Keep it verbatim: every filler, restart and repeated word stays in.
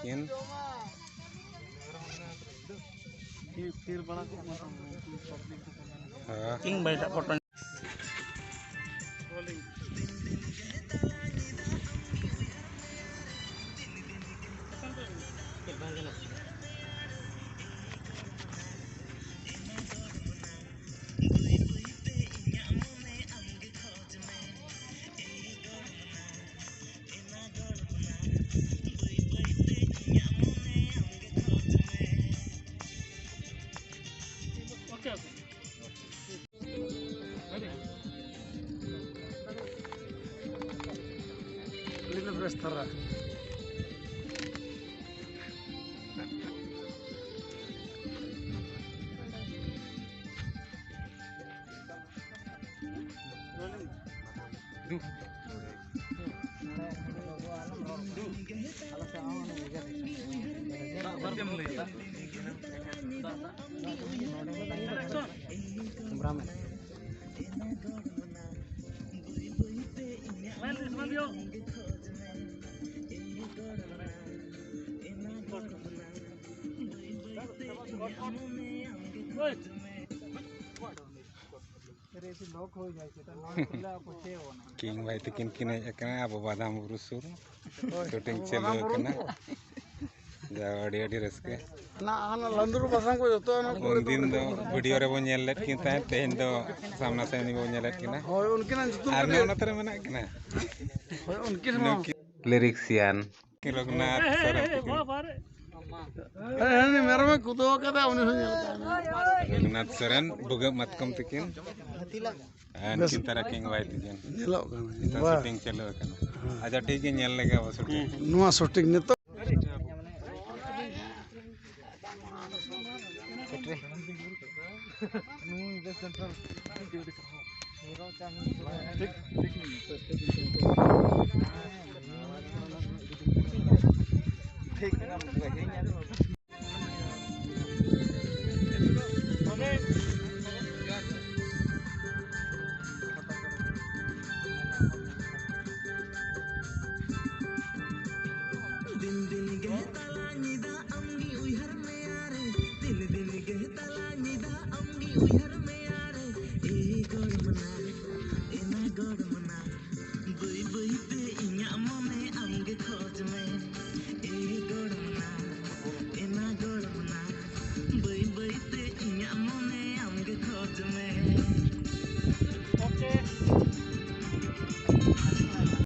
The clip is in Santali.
ᱠᱤᱱ᱾ ᱦᱮᱸ᱾ ᱠᱤᱝ ᱵᱟᱭ ᱥᱟᱵ ᱯᱚᱴᱚᱱ᱾ ᱠᱤᱝ ᱵᱷᱟᱭ ᱛᱤᱠᱤᱱ ᱠᱤᱱ ᱦᱮᱡ ᱟᱠᱟᱱᱟ ᱟᱵᱚ ᱵᱟᱫᱟᱢ ᱵᱩᱨᱩ ᱥᱩᱨ᱾ ᱦᱳᱭ, ᱥᱩᱴᱤᱝ ᱟᱵᱚ ᱪᱟᱹᱞᱩ ᱵᱟᱫᱟᱢ ᱵᱩᱨᱩ ᱟᱠᱟᱱᱟ᱾ ᱠᱚ᱾ ᱡᱟ ᱟᱹᱰᱤ ᱟᱹᱰᱤ ᱨᱟᱹᱥᱠᱟᱹ᱾ ᱚᱱᱟ, ᱚᱱᱟ ᱞᱟᱸᱫᱩᱨ ᱵᱟᱥᱟᱝ ᱠᱚ ᱡᱚᱛᱚ ᱚᱱᱟ ᱠᱚ ᱩᱱᱫᱤᱱ ᱫᱚ ᱵᱷᱤᱰᱤᱭᱳ ᱨᱮᱵᱚᱱ ᱧᱮᱞ ᱞᱮᱫ ᱠᱤᱱ ᱛᱟᱦᱮᱸᱫ, ᱛᱮᱦᱮᱧ ᱫᱚ ᱥᱟᱢᱱᱟ ᱥᱟᱢᱱᱤ ᱵᱚᱱ ᱧᱮᱞᱮᱫ ᱠᱤᱱᱟ᱾ ᱦᱳᱭ, ᱩᱱᱠᱤᱱᱟᱜ ᱧᱩᱛᱩᱢ ᱟᱨ ᱠᱟᱹᱴᱤᱡ ᱱᱚᱣᱟ ᱱᱚᱛᱮ ᱨᱮ ᱢᱮᱱᱟᱜ ᱠᱤᱱᱟ᱾ ᱦᱳᱭ, ᱩᱱᱠᱤᱱ ᱦᱚᱸ᱾ ᱱᱩᱠᱤᱱ ᱞᱤᱨᱤᱠᱥᱤᱭᱟᱱ᱾ ᱨᱚᱜᱷᱩᱱᱟᱛᱷ ᱥᱚᱨᱮᱱ ᱛᱟᱹᱠᱤᱱ᱾ ᱦᱮᱸ, ᱦᱮᱸ, ᱢᱮᱨᱚᱢᱮ ᱠᱩᱫᱟᱹᱣ ᱠᱟᱫᱟ, ᱩᱱᱤ ᱦᱚᱸ ᱧᱮᱞ ᱠᱟᱭ ᱢᱮ᱾ ᱨᱚᱜᱷᱩᱱᱟᱛᱷ ᱥᱚᱨᱮᱱ, ᱵᱷᱩᱜᱟᱹᱜ ᱢᱟᱛᱠᱚᱢ ᱛᱤᱠᱤᱱ᱾ ᱟᱨ ᱵᱮᱥ᱾ ᱩᱱᱠᱤᱱ ᱛᱟᱨᱟ ᱠᱤᱝ ᱵᱷᱟᱭ ᱛᱤᱠᱤᱱ᱾ ᱧᱮᱞᱚᱜ ᱠᱟᱱᱟ᱾ ᱱᱤᱛᱚᱜ ᱵᱟᱦ᱾ ᱥᱩᱴᱤᱝ ᱪᱟᱹᱞᱩ ᱟᱠᱟᱱᱟ᱾ ᱦᱮᱸ᱾ ᱟᱪᱪᱷᱟ, ᱴᱷᱤᱠ ᱜᱮ, ᱧᱮᱞ ᱞᱮᱜᱮ ᱟᱵᱚ ᱥᱩᱴᱤᱝ᱾ ᱱᱚᱣᱟ ᱥᱩᱴᱤᱝ ᱱᱤᱛᱚᱜ᱾ ᱫᱤᱱ ᱫᱤᱱ ᱜᱮ तुम्हें